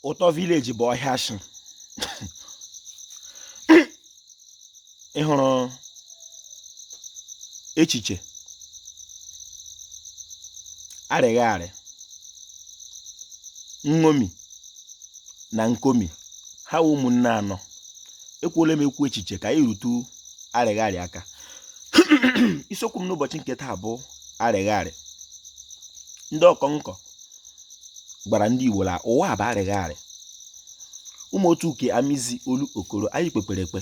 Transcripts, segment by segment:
Ụtọ village bụ ọhịa ashị. Ị hụrụ echiche arịgharị, nṅomi na nkomi, ha wụ ụmụnne anọ. Ekwuola m ekwu echiche ka anyị rutu arịgharị aka. Isiokwu m n'ụbọchị nke taa bụ arịgharị. Ndị ọkọnkọ gwara ndị Igbo la ụwa bụ arịgharị. Ụmụ otu uke amizi olu okoro anyị kpekwere ekpe,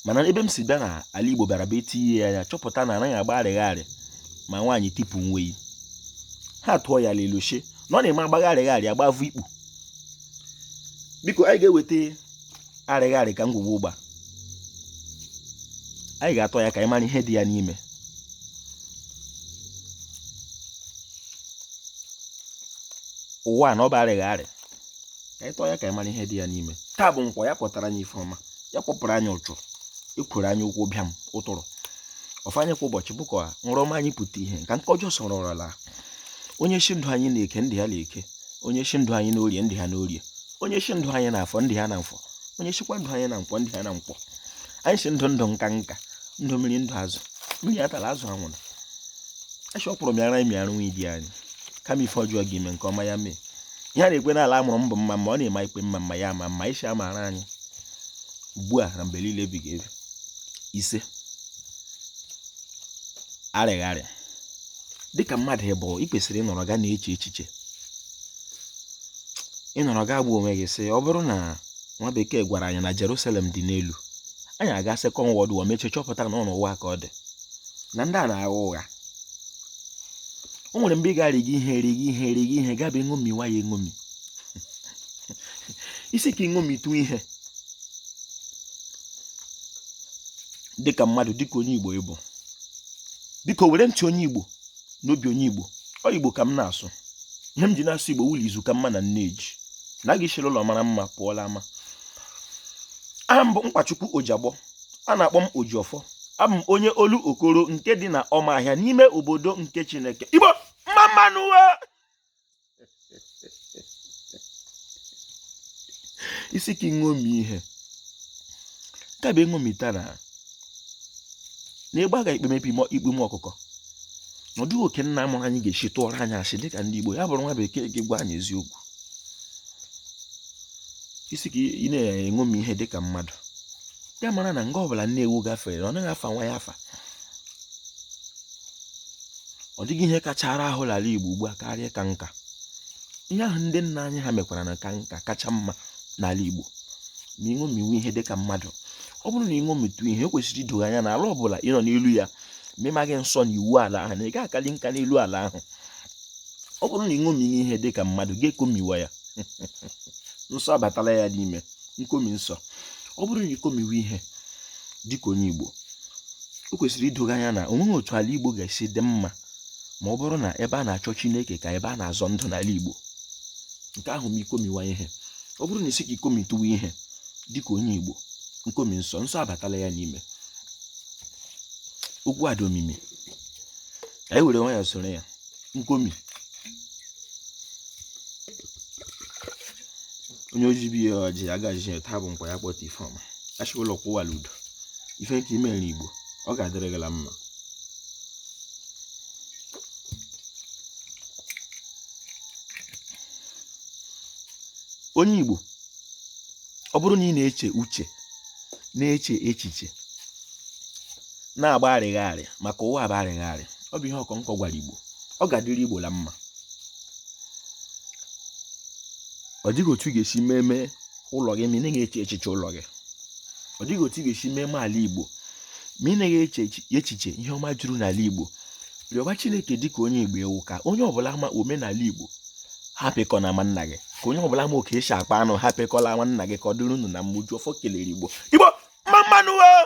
mana ebe m si bịa na ala Igbo bịara bụ etinye ya anya chọpụta na anaghị agba arịgharị ma nwaanyị tipụ nweyi. Ha tụọ ya lelu shi na ọ na-eme agbagha arịgharị agbavu ikpu. Biko, anyị ga-eweta arịgharị ka ngwugwu ụgba, anyị ga-atọ ya ka anyị mara ihe dị ya n'ime. Ụwa na ọ bụ arịgharị, ka anyị tọọ ya ka anyị mara ihe dị ya n'ime. Taa bụ nkwọ, ya kpọtara anyị ife ọma, ya kpọpụrụ anyị ụchụ, ekwuru anyị ụkwụ bịam ụtụrụ ọfọ anyị kwa ụbọchị bụ ka nrọ ọma anyị pụta ihe ka nke ọjọọ sọrọ ụrala. Onye shi ndụ anyị na-eke ndị ya na-eke, onye shi ndụ anyị n'orie ndị ha n'orie, onye shi ndụ anyị na-afọ ndị ha na nfọ, onye shikwa ndụ anyị na nkwọ ndị ha na nkwọ. Anyị si ndụ ndụ nka nka, ndụ mmiri ndụ azụ, mmiri atala azụ anwụrụ. Achị ọkwụrụ mịara anyị mịara nwa idi anyị, kama ife ọjọọ ga-eme nke ọma ya mee. Ihe a na-ekwe n'ala amụrụ mbụ mma mma, ọ na-eme ikpe mma mma ya ama mma isi amaara anyị ugbu a na mgbe niile ebighị ebi. Ise arịgharị. Dịka mmadụ ịbụ, ị kwesịrị ịnọrọ ga na-eche echiche, ịnọrọ ga agwa onwe gị sị, ọ bụrụ na nwa bekee gwara anyị na Jerusalem dị n'elu, anyị aga Second World War mechie chọpụta na ọ n'ụwa ka ọ dị, na ndị a na-agha ụgha. O nwere mgbe ị ga-arịga ihe eriga ihe eriga ihe gaba eṅomiwa ya eṅomi. Isi ka ịṅomitụ ihe dịka mmadụ, dịka onye Igbo ịbụ. Biko were ntị onye Igbo n'obi onye Igbo. Ọ Igbo ka m na-asụ. Ihe m ji na-asụ Igbo wụlụ izu ka mma na nneji na gị shiri ụlọ mara mma pụọla ama. Aha m bụ Nkwachukwu Ojiagbọ, a na-akpọ m Ojiọfọ. Abụ m onye olu okoro nke dị na Ọmahịa n'ime obodo nke Chineke. Igbo mma mma n'ụwa. Isi ka ịṅomi ihe ka bụ ịṅomita na na ịgba ga ikpe mepe ikpe ime ọkụkọ na ọ dịghị oke nna mụrụ anyị ga-esi tụọrọ anyị asị dịka ndị Igbo, ya bụrụ nwa bekee gị gwa anyị eziokwu. Isi ka ị na-eṅomi ihe dịka mmadụ, ya mara na nga ọbụla nne ewu gafere ọ naghị afa nwa ya afa. Ọ dịghị ihe kacha ara ahụ n'ala Igbo ugbu a karịa ka nka. Ihe ahụ ndị nna anyị ha mekwara na ka nka kacha mma n'ala Igbo. Ma ịṅomiwe ihe dịka mmadụ, ọ bụrụ na ịṅomitụ ihe, o kwesịrị ido anya na ala ọbụla ị nọ n'elu ya ma ị maghị nsọ na iwu ala ahụ na ị ga-akali nka n'elu ala ahụ. Ọ bụrụ na ịṅomighị ihe dịka mmadụ, ga-ekomiwa ya, nsọ abatala ya n'ime nkomi nsọ. Ọ bụrụ na ikomiwe ihe dịka onye Igbo, o kwesịrị ido anya na onweghị otu ala Igbo ga-esi dị mma ma ọ bụrụ na ebe a na-achọ Chineke ka ebe a na-azọ ndụ n'ala Igbo. Nke ahụ ma ikomiwa ihe. Ọ bụrụ na isi ka ikomitụwa ihe dịka onye Igbo, nkomi nsọ, nsọ abatala ya n'ime. Okwu a dị omimi, anyị were nwayọọ soro ya. Nkomi onye ojibi ya ọjị agaghị ya. Taa bụ nkwọ, ya kpọta ife ọma, achị ụlọ kwụwala udo. Ife nke ime nri Igbo, ọ ga-adịrị gị la mma. Onye Igbo, ọ bụrụ na ị na-eche uche, na-eche echiche, na-agba arịgharị maka ụwa bụ arịgharị, ọ bụ ihe ọkọnkọ gwara Igbo, ọ ga-adịrị Igbo la mma. Ọ dịghị otu ị ga-esi mee ụlọ gị ma ị naghị eche echiche ụlọ gị. Ọ dịghị otu ị ga-esi mee ala Igbo ma ị naghị eche echiche ihe ọma juru n'ala Igbo. Rịọba Chineke dịka onye Igbo ewu ka onye ọbụla ma omenala Igbo hapụ ịkọ na ama nna gị, ka onye ọbụla ma oke esi akpa anụ hapụ ịkọla ama nna gị, ka ọ dịrị unu na mma. Ojiọfọ kelere Igbo. Igbo mma mma nụ o!